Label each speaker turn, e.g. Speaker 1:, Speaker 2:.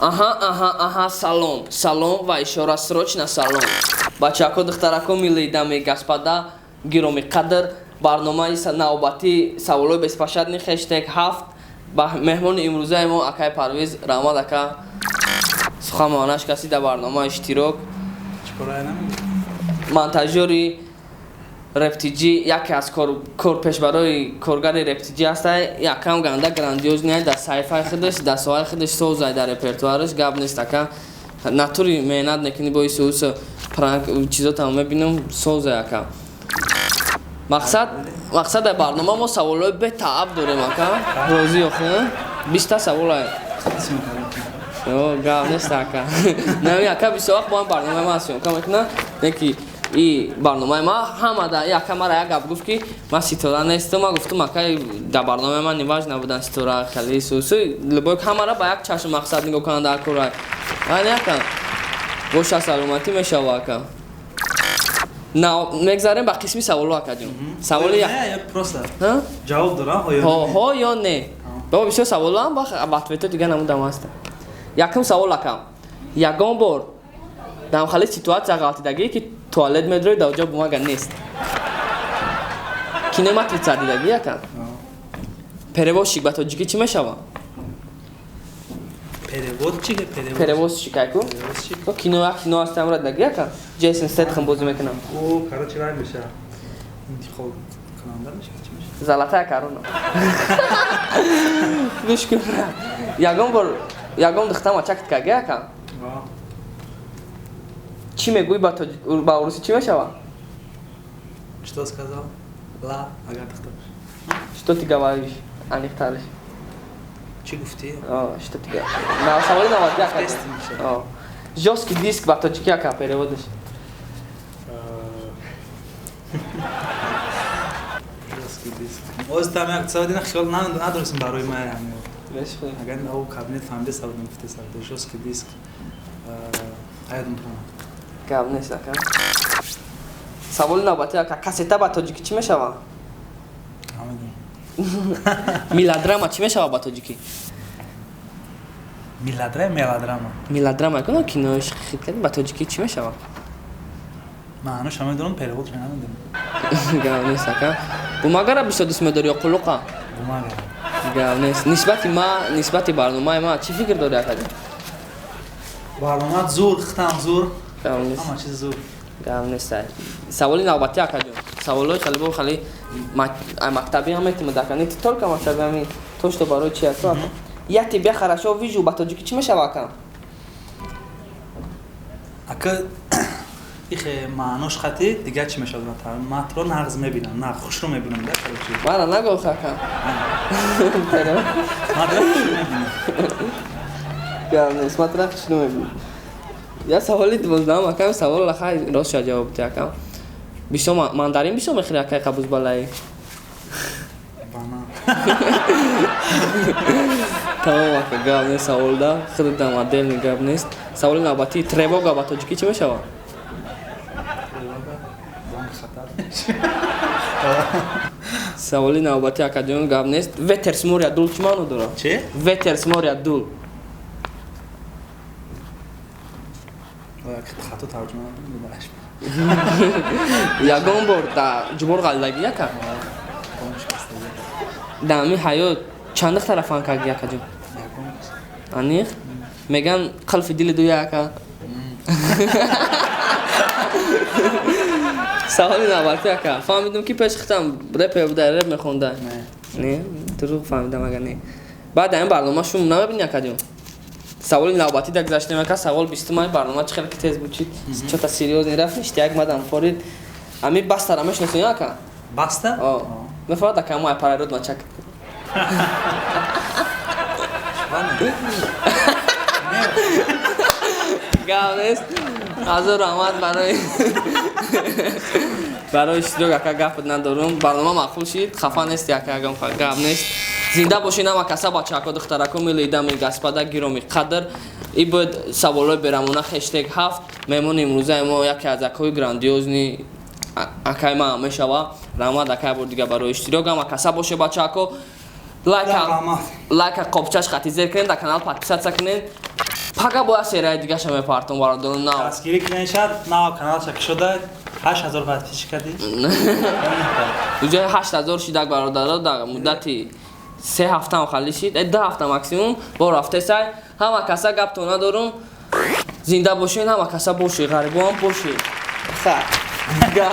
Speaker 1: Аҳа, аҳа, аҳа, салом, салом ва ишора, срочно салом. Бачако, духтарако, милые дамы и господа, гироми қадр, барномаи навбатии саволои беспощадный, #7, ба меҳмони имрӯзаи мо акай Парвиз. Раҳмат, ака, сухан маънаш каси дар барнома иштирок. Монтажёри Рептиҷи, яке аз корпешбарои коргари Рептиҷи ҳастай. Якам ганда грандиозный дар саҳифаи худаш, дар соҳаи худаш созай, дар репертуараш гап нест, ака. Натури меҳнат мекунӣ, боиси уса пранк чизотам мебинам, созай, ака. Мақсад дар барнома мо саволҳои бетааб дорем, ака. Розӣ охи? 20-та саволай. Гап нест, ака. Нами ака бисёр вақт бо ҳам барномаи ман съёмка мекунад, не ки и барномаи ма ҳамада яка мара як гап гуфт, ки ман ситора нестам. Ман гуфтам, ака, дар барномаи ман неважно будан ситора, хеле сусу любой, ҳамара ба як чашм мақсад нигоҳ кунанд дар кора. Ани ака, боша, саломатӣ мешава, ака. Мегзарем ба қисми саволо, акаҷон. Саволи як.
Speaker 2: Просто ҷавоб дорам.
Speaker 1: Ҳо ё не. Баба, бисёр саволоам, ба ответо дига намудам ҳаста. Якум савол, ака: ягон бор дар хали ситуация ғалтидагӣ, ки туалет медрои, дар ҷо бумага нест? Кино «Матрица» дидагӣ, ака? Перевозчик ба тоҷикӣ чӣ мешава?
Speaker 2: Переводчик.
Speaker 1: Перевозчик айку кино, як кино аст, амра дидагӣ, ака? Ҷейсон Стэтхэм бозӣ мекунам.
Speaker 2: О, короче, рай меша, интихоб кунанда меша, чӣ меша?
Speaker 1: Золотая корона. Гӯш кун, ягон бор ягон духтар мачакт карги, ака? Чӣ мегӯӣ, ба урусӣ чӣ мешава?
Speaker 2: Что сказал ла, агар духтар?
Speaker 1: Что ты говоришь, аниқтариш.
Speaker 2: Чӣ гуфтӣ?
Speaker 1: Что ты говоришь. Саволи навбатӣ, ака: жёсткий диск ба тоҷикӣ, ака, переводиш?
Speaker 2: Жёсткий диск. Оз там як саводи хиёл надорисем барои ма. Агар ав кабинет фаҳмида саводам гуфта савода жёсткий диск аядум тона.
Speaker 1: Гап нест, ака. Саволи навбатӣ, ака: кассета ба тоҷикӣ чӣ мешава? Мелодрама чӣ мешава ба тоҷикӣ?
Speaker 2: Мелодрама, мелодрама?
Speaker 1: Мелодрама куно кинои хит ба тоҷикӣ чӣ мешава?
Speaker 2: Маънош намедонам, перевод намедонам.
Speaker 1: Гап нест, ака. Бумагара бисёр дӯст медорӣ ё қулуқа?
Speaker 2: Бумага.
Speaker 1: Гап нест. Нисбати ма, нисбати барномаи ма чӣ фикр дорӣ, акаҷон?
Speaker 2: Барнома зур, хитам зур, ҳама чиз зур.
Speaker 1: Гап нест. Саволи навбатӣ, акаҷон. Саволҳои хеле бо хеле мактабӣ ҳам метимад, ака, не только мактаби, ҳами то что барои чи аст. «Я тебя хорошо вижу» ба тоҷикӣ чӣ мешава, ака?
Speaker 2: Ака, ихе маънош хати дигар чӣ мешавад? Матро нағз мебинам, нағз, хушрӯ мебинам да, короче.
Speaker 1: Мара нагох, ака.
Speaker 2: Матро хушрӯ мебинам.
Speaker 1: Гап нест, матра хушрӯ мебинам. Я саволи 12-ам, ака. Савол лахай рост ша ҷавоб диҳ, ака. Бисёр мандарин бисёр мехӯри, акай қабузбалаи?
Speaker 2: Банан.
Speaker 1: Тамом, ака, гап нест. Саволда худатам отдельный гап нест. Саволи навбатӣ: тревога ба тоҷикӣ чӣ мешавад?
Speaker 2: Банк хатар.
Speaker 1: Саволи навбатӣ, акаҷон, гап нест. «Ветер с моря дул» чӣ маъно дорад?
Speaker 2: Чӣ?
Speaker 1: «Ветер с моря дул».
Speaker 2: Хато тарҷума.
Speaker 1: Ягон бор дар ҷубор ғалидагӣ, ака? Дар ҳамин ҳаёт чанд духтара фан кардӣ, акаҷон? Аниқ меган, қалфи дили дуя, ака. Саволи навбатӣ, ака: фаҳмидам, ки пеш хитам репер буда, реп мехонда. Не, дурӯғ фаҳмидам? Ага, не, баъд ин барнома шум намебинӣ, акаҷон. Саволи навбатӣ да гузаштем, ака. Савол 20-умаи барнома. Чӣ хеле ки тез буд, чи чота серьёзный рафт, ништяк мадам форид. Ами Бастара мешиносӣ, ака?
Speaker 2: Баста.
Speaker 1: Мефаҳмад, ака, мо айпарайрод мачак. Гап нест, ҳазор раҳмат барои иштирок, ака. Гапат надорум, барнома маъқул шид, хафа нести, ака, ягон гап нест. Зинда бошед, ҳама каса, бачаҳако, духтарако, милые дамы, господа, гироми қадр. И буд саволҳои берамона, #7. Меҳмони имрӯзаи мо яке аз акои грандиозный акаи ман мешава. Раҳмат, акай, бор дига барои иштирок. Ҳама каса боше, бачаҳако, лайка, лайка қопчаш хати зер кунед, дар канал подписаться кунед. Пага бояд серияи дигаша мепартом, бародарон, нав.
Speaker 2: Дастгирӣ кунед, шад нав каналша кушода, 8000 подписчик кардӣ.
Speaker 1: Уҷа 8000 шидак, бародаро, дар муддати 3 ҳафтаам хали шид, 2 ҳафта максимум бо рафтесай. Ҳама каса гаптон надорум, зинда бошед, ҳама каса бошед, ғарибоам бошед. Ха. Гап.